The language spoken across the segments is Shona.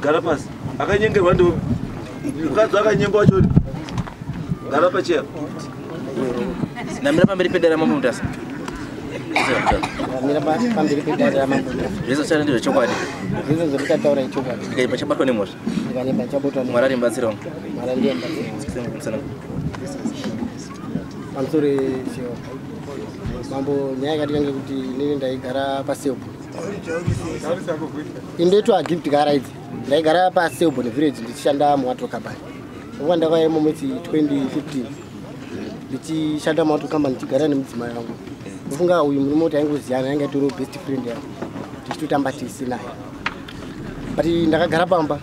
Gara pasi. Akanyengerwa ndo mukadzi akanyengwa wacho. Gara pacheya. Namira pamberi pedare ramambo Mutasa. Namira pamberi pedare ramambo Mutasa. Zvese zvichara ndezvechokwadi. Zvese zvandikataura ichokwadi. Ndikaipa chabatwa nemhosva. Ndikaipa chabatwa Mwari ari mubatsiri wangu. Mwari ndiye mubatsiri wangu. Pamusoro cheo. Mambo, nyaya yakatika ngekuti inini ndaigara paSelborne. Indoitwa Gift Garaidzi. Ndaigara paSelborne village ndichishanda muWattle Company. Nguva ndakauya imomo 2015 ndichishanda muWattle Company, ndichigara nemudzimai wangu. Ndofunga uyu murume kuti aingoziyana, ainge atori best friend yangu. Tichitotamba tese naye. But ndakagara pamba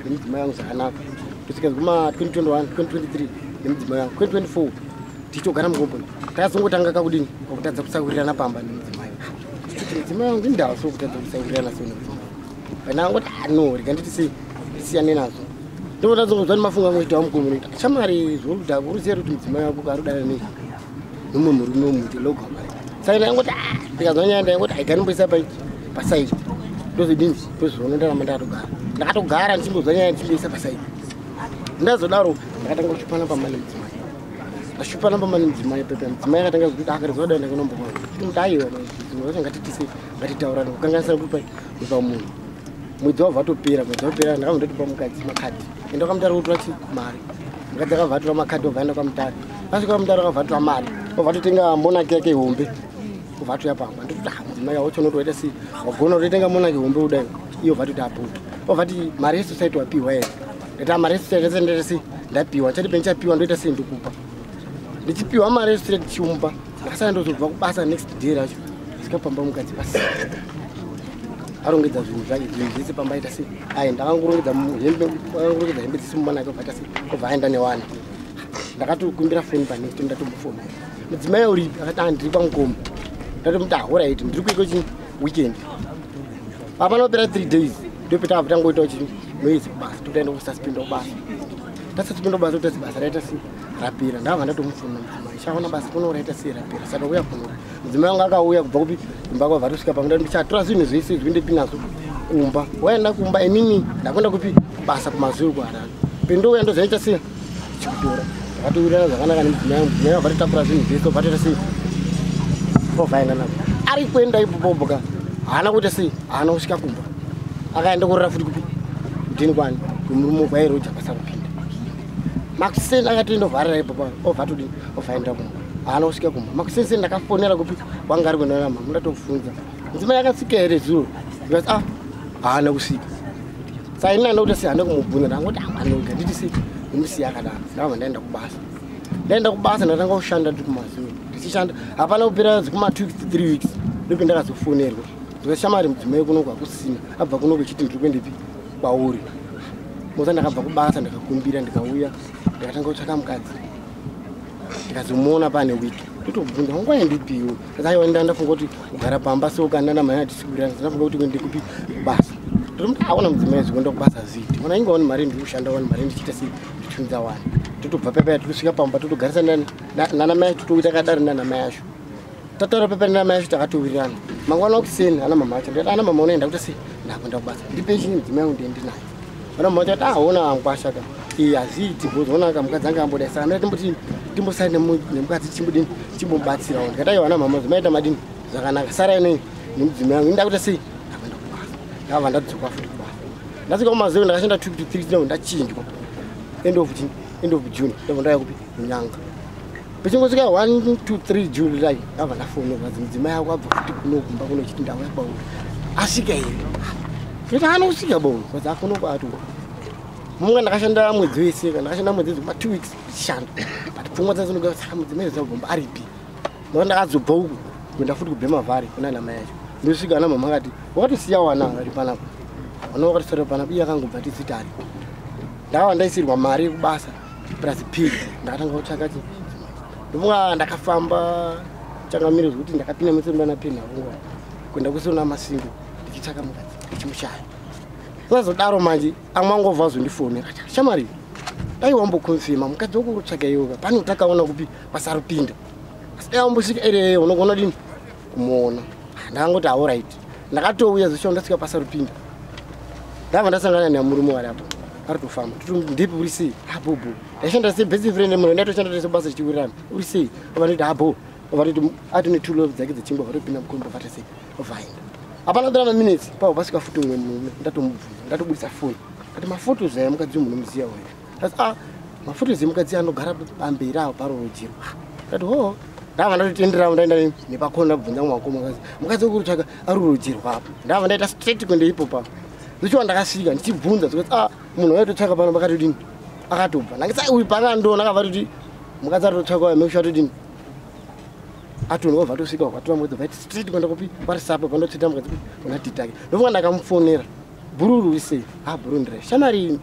nemudzimai wangu zvakanaka. Kusvika kuma 2021, 2023 nemudzimai wangu. 2024 tichitogara mukomboni. Takazongotanga kakudini kwakutadza kusawirirana pamba nemudzimai. Kuti mudzimai wangu indawa so kutadza kusawirirana so nemudzimai. Pandangoti no, rega nditi sei tisiyane nazvo. Ndotadzongozwa nemafungo angu achitaura mucommunity. Shamwari, zvokuda uruziva kuti mudzimai wako arikudana nei nomumwe murume wemuti local mari. Saka ndangoti ndikazwa nyaya, ndaingoti aiga ndimboisa paside. Ndozodini, ndozoona ndaramba ndakatogara. Ndakatogara ndichimbozwa nyaya, ndichimboisa paside. Ndazodaro ndakatanga kuchupana pamba nemudzimai. Ndashupana pamba nemudzimai pepe. Mudzimai akatanga kuti akarizwa dai ndakanomboona. Kuti mudaiwa dzimwe zvacho ngatitise ngatitaurane kukanganisa kupa kupa munhu. Mwedzi wabva watopera, mwedzi wapera ndakabva ndatopa mukadzi makadhi. Enda kwaMutare kutora chi mari. Mukadzi akabva atora makadhi, obva aenda kwaMutare. Asvika kwaMutare akabva atora mari. Obva atotenga monaki yake hombe. Obva atouya pamba. Ndototi ah, mudzimai wacho unoti waita sei? Wagona kutotenga monaki hombe kudai. Iye obva atoti aputa. Obva ati mari yesociety wapiwa here? Ndati mari yesociety ndaita sei? Ndapiwa. Chati pendichapiwa ndoita sei ndikupa. Ndichipiwa mari yesociety chiumba. Ndakasara ndozobva kubasa next day racho. Svika pamba mukadzi pasina. Arongedza zvinhu zvake, zvinhu zvese pamba aita sei? Ai, ndakangorongedza hembe, akangorongedza hembe dzese mumanake, obva aita sei? Obva aenda newana. Ndakatokumbira foni panext, ndatomufonera. Mudzimai uripi? Akati ah, ndiri kwamukoma. Ndatomuti ah, alright, ndiri kuiko chi weekend. Hapana kupera 3 days. Ndopeta abva tangoitawo chi noise kubasa, totoenda kususpenda kubasa. Tasuspenda kubasa totasi basa raita sei? Rapera. Ndakabva ndatomufona mudzimai. Chaona basa kuno raita sei rapera. Saka uya kuno. Mudzimai wangu akauya kubva kupi kumba kwabva atosvika pamba, ndichatora zvinhu zvese zvindepi nazvo kumba. Waenda kumba, inini ndakuenda kupi kubasa kumaZulu kuHarare. Pendouya ndozaita sei? Chikutora. Ndakatowirirana zvakanaka nemudzimai wangu. Mudzimai wabva atotakura zvinhu zvese, obva atoita sei? Obva aenda nazvo. Ari kuenda ipopo ka. Haana kuita sei? Haana kusvika kumba. Akaenda kurara futi kupi? Kudini kwani? Kumurume kwairoja pasarupinda. Makuseni akatoenda ovharira ipopo, obva atodini? Obva aenda kumba. Haana kusvika kumba. Makuseni ndakafonera kupi kwanga ari kuenda namama, ndatofunza. Mudzimai akasvika here zuro? Ndikati ah, haana kusvika. Saka ini ndanda kuti sei hande kumubvunza, ndangoti anoga nditi sei ndimusiya akadaro. Ndakabva ndaenda kubasa. Ndaenda kubasa ndatanga kushanda ndiri kumaZulu. Ndichishanda hapana kupera kuma 2 to 3 weeks. Ndipo ndakazofonerwa. Ndikati shamwari, mudzimai kuno kwakusina. Abva kuno kuchiti ndiri kuendepi kwauri. Moza ndakabva kubasa ndakakumbira ndikauya ndakatanga kutsvaka mukadzi. Ndikazomuona pane wiki. Ndotobvunza wangu endipiwo. Saka aiwa, ndafunga kuti kugara pamba so kana namai atisikurira, ndafunga kuti kuende kupi kubasa. Ndomuti aona mudzimai zvikuenda kubasa zviiti. Ona ingaoni mari ndiri kushanda wani mari ndichiita sei ndichiunza wani. Totobva pepa tikusvika pamba totogarisa nana mai totoita kadari nana mai acho. Tataura pepa nana mai acho takatowirirana. Mangwana kuseni ana mama acho ndikati ana mama unoenda kuita sei ndakuenda kubasa. Ndipe chinyi mudzimai wangu ndiende naye. Ana mama acho ati ah, ona ngwasha ka. Iyi hazviiti because ona ka mukadzi anga ambodai saka ndati timboti timbosai nemukadzi chimbodini chimbomubatsirawo. Ndikati aiwa ana mama zvimaita madini zvakanaka sarai nei nemudzimai wangu inda kuita sei ndakuenda kubasa. Ndakabva ndadzoka futi kubasa. Ndasvika kumaZulu ndakashanda 2 to 3 now ndachinjwa. End of June ndabva ndauya kupi kuNyanga. Pechingosvika 1 2 3 July ndabva ndafonerwa zi mudzimai ako abva futi kuno kumba kuno chiti ndauya kwauri. Asvika here? Ndikati haana kusvika bo. Kwanzi akuno kwaati munga ndakashanda mwedzi wese, ndakashanda mwedzi kuma 2 weeks ndichishanda. But pfungwa dzazinoga saka mudzimai zagomba aripi. Ndakati ndakazobva uku kuenda futi kuBhemavhari kuna ana mai acho. Ndosvika ana mama akati wakatosiya wana vari panapa. Wana wakatosara panapa iye akangobva tiziti aripi. Ndakava ndaisirwa mari yekubasa plus pay. Ndakatanga kutsvaka chi. Ndofunga ndakafamba changamiro zvekuti ndakapinda mese ndana pena kuenda kusona Masingo ndichitsvaka mukadzi ndichimushaya. Zvazodaro manje amwe angobva azondifonera. Shamwari, dai wamboconfirma mukadzi wako kutsvaga iwe pane utakaona kupi pasarupinda. Asi dai wambosvika ere unogona dini kumuona. Ndakangoti alright. Ndakatouya zvisho ndasvika pasarupinda. Ndabva ndasangana nemurume wari apo ari kutofamba. Toti ndipi uri sei? Habobo. Ndaishanda sebest friend munhu ndatoshanda tese basa tichiwirirana. Uri sei? Vanoti habo. Vanoti atine 2 loaves dzake dzechingwa vatopinda mukomba vata sei? Vaenda. Hapana kutora maminutes papo pasvika futi umwe murume ndatomubvunza ndatobudisa foni. Ati mafotos aya mukadzi munomuziva here? Ati ah mafotos emukadzi anogara pamberi apo parorojero. Ndati ho ndava ndatotendera ndaenda nepakona bvunza mwakoma mukadzi. Mukadzi wekutsvaka arorojerwa apo. Ndava ndaita straight kuenda ipo papo. Ndichiwa ndakasvika ndichibvunza zvikati ah munhu waitotsvaka pano pakatodini akatobva. Ndangisa uyu pakandiona akabva atoti mukadzi aritotsvaka uyu make sure atodini atoni wabva atosvika wakatora mukadzi vaiti straight kuenda kupi parisapo pandotsveta mukadzi kuna titake. Ndofunga ndakamufonera bhururu ise ah bhururu ndire shamari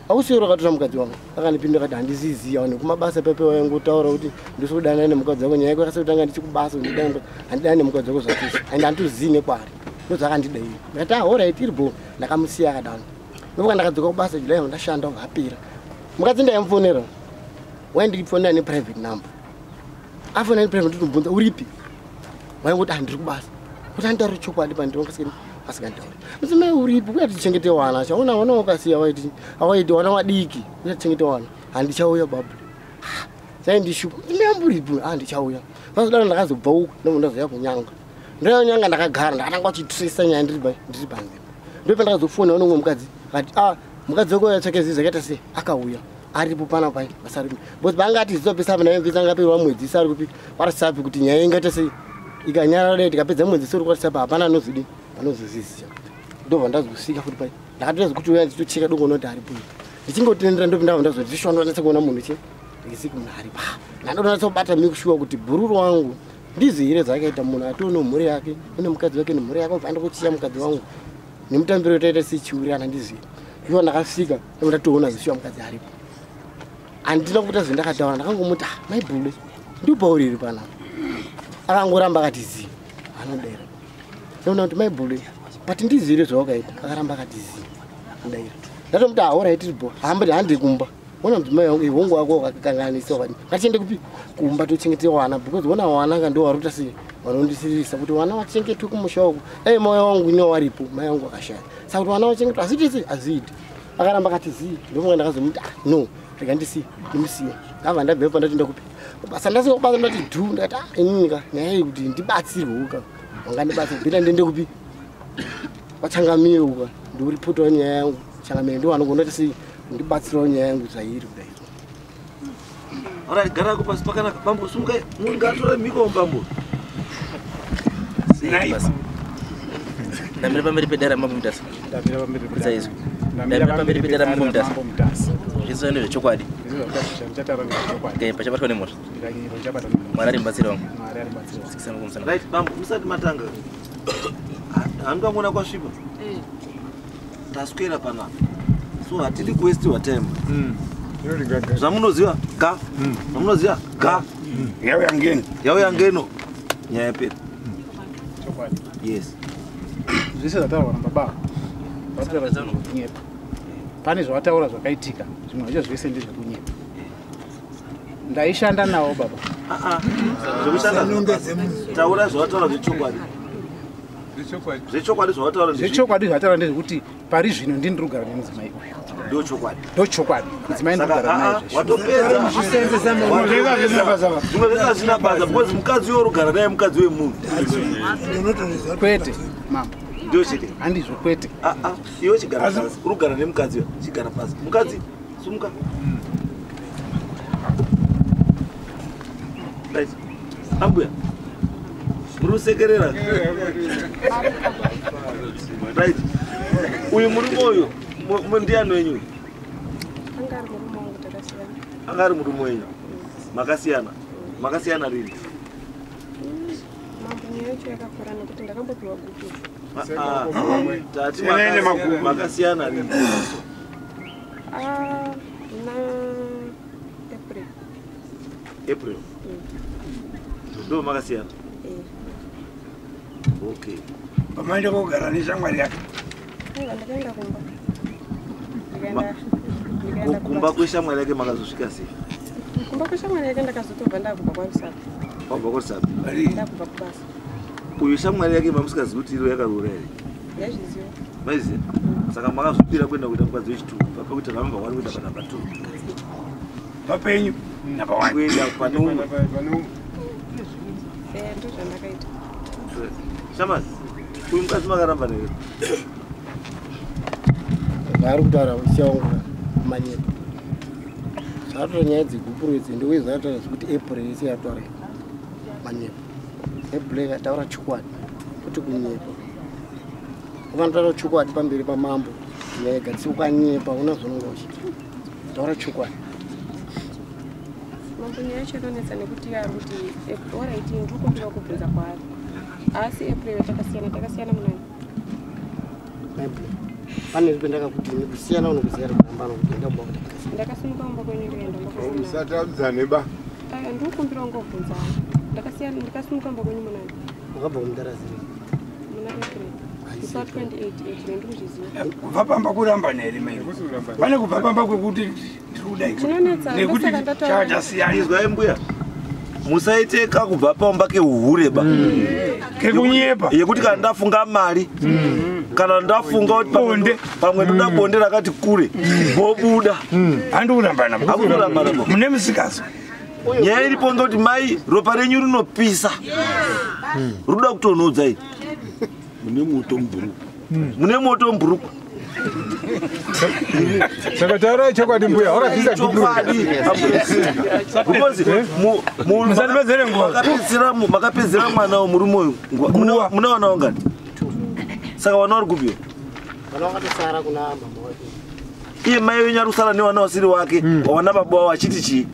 ausiwo rakatora mukadzi wangu akandipindura akati handiziziya vanhu kumabasa pepe waingotaura kuti ndisikudanana nemukadzi wako nyaya yako yakasakutanga ndichikubasa handidana nemukadzi wako zvachose and handitozii nekwaari ndozvakandida iyo ndikati ah alright iri bho ndakamusiya akadaro. Ndofunga ndakadzoka kubasa July ndashanda vapera mukadzi ndaimufonera waindifonera neprivate number afona neprivate ndotomubvunza uripi waingoti handiri kubasa kuti anditaure chokwadi pandiri asingantauri mudzimai uripi kuya tichengete wana chaona wana wakasiya waiti awaiti wana wadiki kuya tichengete wana handichauya babu chaindishupa mudzimai amburipi handichauya vazodaro ndakazobva uku ndobva ndazouya kunyanga ndouya kunyanga ndakagara ndakatanga kuchitresa nyaya ndiri panzvimbo ndopa ndakazofonera unomwe mukadzi akati ah mukadzi wako yatsvake zii zvakaita sei akauya aripo pana pai basa ripi because vangati zitopesa apa naye angapera mwedzi sari kupi warisapi kuti nyaya ingaita sei ikanyarara dai tikapedza mwedzi sori kwarisapi hapana anozodini anozozviziva ndobva ndazosvika futi pai ndakatoza kuti uya ndichitocheka dongo noti aripo ndichingotendera ndopinda ndazoti ndishonda kuona munhu chi ndisiki munhu aripo ndandonatsa kubata mikushuwa kuti bhururu wangu ndizihire zvakaita munhu atione mhuri yake une mukadzi wake nemhuri yake obva andokuchiya mukadzi wangu nemutambiro taita sechiurirana ndizive ivo ndakasvika ndatoona zvishuwa mukadzi aripo handina kuita zvendakataura ndakangomuti mai bhule ndipauriri panapa akangoramba akati zii anodera ndaona kuti mai bhule but ndizire zvawakaita akaramba akati zii anodera ndatomuti alright bo hambati hande kumba ona mudzimai wangu hongu wako wakakanganisa wakati ngatiende kupi kumba tochengete wana because ona wana ka ndo waruta sei vanondisiririsa kuti wana wachengetwe kumusha uku dai mai wangu ine waripo mai wangu akashaya saka kuti wana wachengetwe hazviiti sei hazviiti akaramba akati zii ndofunga ndakazomuti ah no rega ndisiye ndimusiye ndabva ndabvepo ndati ndakupi basa ndasvika kubasa ndati dhu ndikati ah inini ka nyaya iyi kuti ndibatsirwe uka wangandibatsira bhita ndiende kupi kwachangamire uka ndiuripotawo nyaya yangu changamire ndiwo anogona kuti sei ndibatsirawo nyaya yangu zvairi kudai. Alright, gara pasi pakanaka bambo sumukai mungatore mhiko bambo. Ndamira pamberi pedare Mambo Mutasa. Ndamira pamberi pedare. Ndamira pamberi pedare Mambo Mutasa. Zvese ndezvechokwadi. Ndizvo Pachabatwa nemhosva. Mwari ari mubatsiri wangu. Mwari ari mubatsiri wangu. Right, bambo musati matanga. Handingangoona kwasvipa. Taswera panapa. So hatidi kuwastiwa time. Zvamunoziva ga. Zvamunoziva ga. Yauya ngeno. Yauya ngeno. Nyaya yapera. Chokwadi. Yes. Zvese zvataurwa nababa vataura zvekunyepa. Pane zvavataura zvakaitika, zvimwe zvacho zvese ndezvekunyepa. Ndaishanda navo baba. Zvekushanda taura zvavataura zvechokwadi. Zvechokwadi zvavataura zvechokwadi zvavataura ndezvekuti pari zvino ndini ndiri kugara nemudzimai uyu. Ndochokwadi. Ndochokwadi. Mudzimai ndiri kugara naye. Watopedza. Zvimwe zvese hazvina basa because mukadzi uyo urikugara naye mukadzi wemunhu. Kwete mambo. Ndio chete. Handizvo kwete. Iwe chigara pasi. Uri kugara nemukadzi uyo. Chigara pasi. Mukadzi sumuka. Right. Ambuya. Muri kusekerera. Right. Uyu murume uyu ndiani wenyu? Anga ari murume wangu takasiyana. Anga ari murume wenyu. Makasiyana. Makasiyana rini? Mambo nyaya yacho yakakura nekuti ndakambopiwa guku. Tati makasiyana rini? Na April. April. Ndo makasiyana. Okay. Pamaenda kogara neshamwari yake. Ndakaenda kumba. Kumba kweshamwari yake makazosvika sei? Kumba kweshamwari yake ndakazotobva ndakubva kwaRusape. Wabva kwaRusape? Ndakubva kubasa. Uyu shamwari yake mamusikazivi kuti iro yakaroora here? Ndaizviziva. Maiziva? Saka makazvipira kuenda kuita mukadzi wechitwo papekuti number 1 kuenda pa number 2. Papenyu number 1. Kuenda pane umwe. Ndozvandakaita. Shamasi, uyu mukadzi makaramba newe. Zvaari kutaura usiya wangu manyepo. Zvaatotora nyaya dzegupuro idzi ndiwe zvaatotaura zvekuti April yese yataura manyepo. April ikataura chokwadi kuti kunyepa. Ukanotaura chokwadi pamberi pamambo nyaya si ukanyepa una zvaunonga uchiita. Taura chokwadi. Mambo, nyaya yacho inonetsa nekuti ari kuti alright, ndiri kumbira kubvunza kwaari, asi April takasiyana, takasiyana munani? April. Pane pendakakuti kusiyana unokuziya kurambana kuti enda kumba kuti akasiyana. Ndakasimuka mumba kwenyu ndikaenda mumba kwasina. Musataudzane ba. Aya, ndiri kumbira ngobvunza. Ndakasiyana, ndikasimuka mumba kwenyu munani? Wakabva kumudarasiri. Muna April. Musi wa 28 April, ndikuzviziva. Kubva pamba kuramba here mai? Pane kubva pamba kwekuti ndiri kudai. Chinonetsa, Nekuti ndosaka ndataura. chachasiyana. Izwai mbuya. Musaite kakubva pamba keuhure ba. Kekunyepa. Yekuti kana ndafunga mari, kana ndafunga kuti Bonde. pamwe ndoda bonde rakati kure, mobuda. Handi kurambana. Hakurambana ba. Mune musikazo. Nyaya iripo ngekuti mai ropa renyu rinopisa. Ruda kutonhodza iri. Mune moto mubhuruku. Mune moto mubhuruku. Saka taurai chokwadi mbuya, wakabvisa gupuro. Chokwadi. Because Musatipedzere nguva. Makapedzera mwana wemurume uyu. Nguva. Muna vana vangani? Saka vana vari kupiwa. Vana vakatosara kuna mama wake. Iye mai venyu ari kusara nevana vasiri wake, wana baba wavo achiti chii?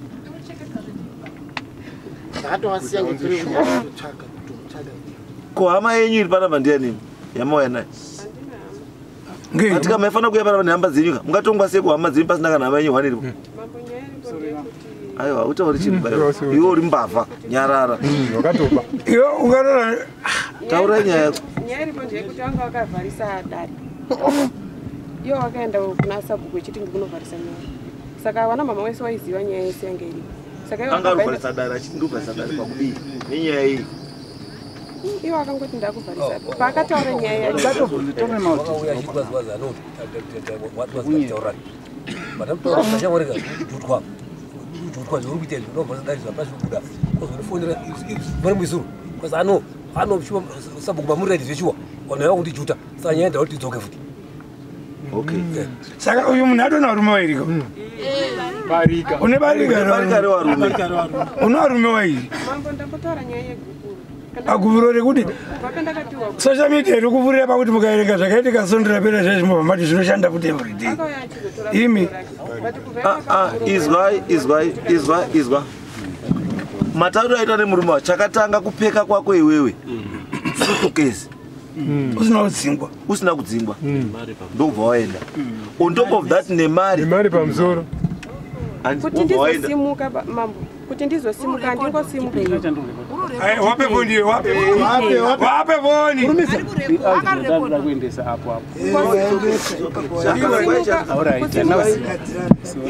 Ndakatovasiya ngepiri kuti kutotsvaga kutomutsvaga. Ko hama yenyu iri panapa ndiani? Yamauya naye. Ngei. Atika maifanira kuuya panapa nehama dzenyu ka. Mungatongwa sei kuhama dzenyu pasina kana hama yenyu hwani iripo? Mambo, nyaya iripo ndeyekuti Aiwa, utauri chinhu Mm, baba. iwe Iwe uri mbavha, nyarara. Wakatoba. Iwe ukarora Taurai nyaya yako. Nyaya iripo ndeyekuti vanga vakavharisa dare. Iwo wakaenda kuna sabhuku echiti ndikunovharisa nyaya. Saka vana mama wese waiziva nyaya yese yange iripo. Saka iwo Anga akabva arikuvharisa dare achiti ndikuvharisa dare pakudii? Nenyaya iyi. Iwo akangoti ndakuvharisa. Paakataura nyaya yacho. Okay. Saka uyu munhu atona varume vairiko. Barika. Une barika Barika revarume. Une varume vairi. Mambo, ndambotaura nyaya yegupuro. Agupuro rekuti Kubva pendakapiwa social media iri kuvhurira pakuti mukaerenga zvakaitika sondo rapera zvaizvimobva mati zvinoshanda futi everyday. Akauya achizotora Imi. gupuro rake. But kubva Ah, ah, izwai, izwai, izwai, izwa. Matauro aitwa nemurume wacho, chakatanga kupfeka kwako iwewe. Sutukezi. Usina kudzingwa. Usina kudzingwa. Ndokubva waenda. On top of that nemari. Nemari pamusoro. And Kuti wobva waenda. ndizosimuka mambo, kuti ndizosimuka handingosimuka. Ai, wape foni, wape. Wape foni. Ndinoda kuendesa apo apo. Alright,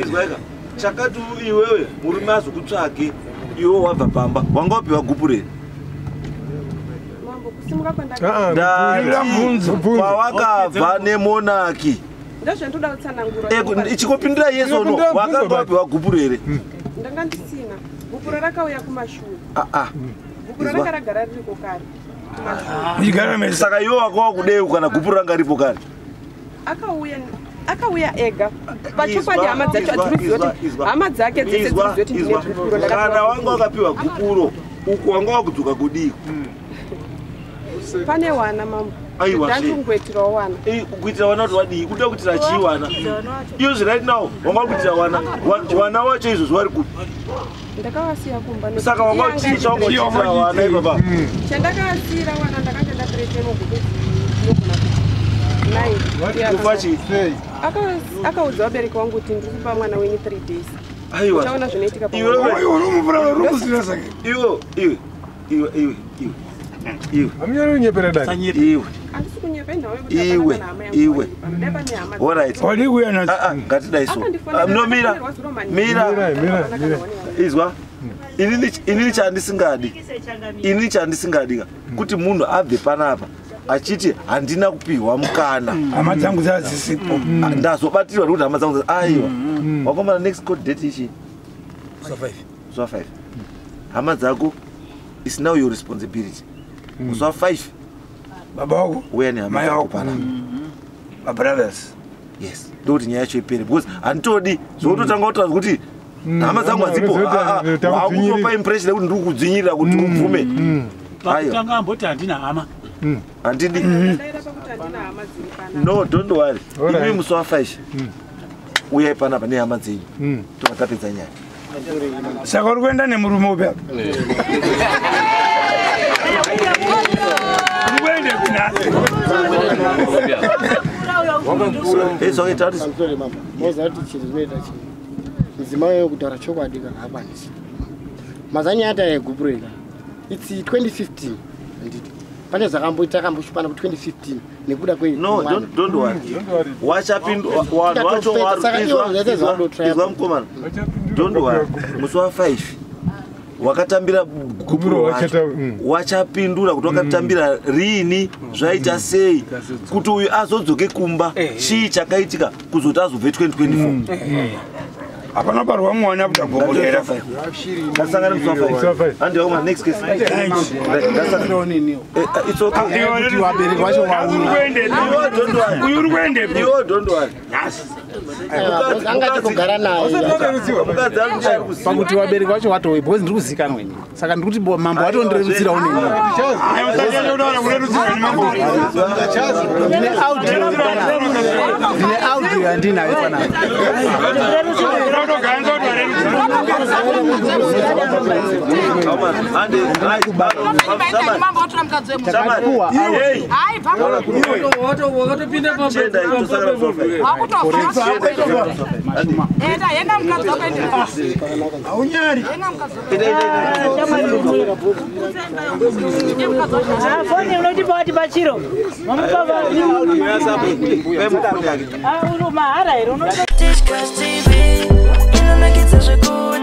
Izwaika. Chakati iwewe murume azokutsvage iwe wabva pamba wanga wapiwa gupureri. Mambo, kusimuka kwandaka Ndati kwawakabva nemonaki. Ndozvandoda kutsanangura. Ichikopindira yeso no wakanga wapiwa gupuro here? Ndanga ndisina. Gupuro rakauya kumashure. Ah, ah. Gupuro ranga ragara ririko kare kumashure. Muchigara mese. Saka iwe waka wakudeu kana gupuro ranga ripo kare? Akauya ega. Pachokwadi hama dzacho hadzikuziva kuti hama dzake dzese Izwa, dzikuziva kuti ndine izwa. gupuro. Kana Ndakapiwa wanga wakapiwa gupuro uku wanga wakudzoka kudii? Pane wana, mambo. Aiwa, zve. Ndandikungoitirawo wana. Kuitira wana kuti wadii? Kuda kuitira chii wana? Iyo right now wanga kuitira wana. Wana wacho izvozvo vari kupi? Ndakavasiya kumba nekuti Saka wanga iye anga uchii chawanga uchiitira wana ipapa? Chandakasiyira wana, ndakanga ndaperetemo guku dzinogona kuti nine. Kufa chii? Akaudza vabereki vangu kuti ndiri kupa mwana wenyu 3 days. Aiwa. Uchaona zvinoitika Iwewe. Iwe, iwe, iwe, iwe, iwe. Iwe. Hamunyari kunyepera dare. Iwe. Handisi kunyepa, inhau yekuti hapana Iwe. kana hama yangu Iwe. pano. Dai pane hama. Alright. Wadii kuuya nadzo? Ah, ah, ngatidai so. Akandifonera, Ah, no, mira. ndakafonerwa zuro manheru. Mira. Mira, mira, mira. Izwa. Inini chandisingadi. Inini chandisingadi ka kuti munhu abve panapa Achiti handina kupiwa mukana. Hama dzangu dzazisipo. Ndazobatirwa nekuti hama dzangu aiwa. Wakomana, next court date ichi? Musi wa 5. Hama dzako is now your responsibility. Musi wa 5 baba wako, uya nehama mai dzako wako, panapa. Mabrothers. Yes, ndokuti nyaya yacho ipere, because handitodi zvokutotanga kutaura kuti hama dzangu hadzipo. Takudzvinyirira. Wakutopa impression yekuti ndiri kudzvinyirira kuti ubvume. Aiwa. Pakutanga amboti handina hama. Handidi. Ndadaira pakuti handina hama dziri panapa. No, don't worry. Alright. Imi musi wa5 uyai panapa nehama dzenyu, tobva tapedza nyaya. Saka uri kuenda nemurume upi apa? Uri kuendepi nhasi? Zvakaita kuti Pamusoro, mama, moziva kuti chiro chinoita chii? Mudzimai weyo kutaura chokwadi kana hakwanisi mazanya ati aigupureka. Its 2015, handiti? Pane zvakamboita akamboshupana ku2015 nekuda kwe No, don't worry. Wachapindwa vanhu vacho. Saka ivo zvese zvavanotraya. Izwa mukomana, don't worry. Musi wa5 wakatambira gupuro wacho, wachapindura kuti wakatambira riini, zvaita sei kuti uyu azodzoke kumba, chii chakaitika kuzoti azobve 2024. Hapana parwa mwana kuda gomorera. Ndasangana musi wa5. Handi wakomana, next case. Ndasangana. It's okay. Kuti vabereki vacho vauya. Iwe, don't worry. Uyu uri kuendepi? Iwe, don't worry. Angati kugara naye. Mukadzi ari kuziva. Pakuti vabereki vacho vatouya, because ndiri kuzikanwa ini, saka ndiri kuti mambo vatondirerutsirawo neni. Ndine audio panapa, ndine audio yandinayo panapa. Mambo watora mukadzi wemunhu. Takapuwa audio. Hai, Wakatopinda. Wakutofa. Enda, enda mukadzi wako, enda. Haunyari. Enda mukadzi wako. Enda mukadzi wako. Foni unotipa wati pachiro mamupa mahara here uno Tichkach TV inonakidza zvekuru.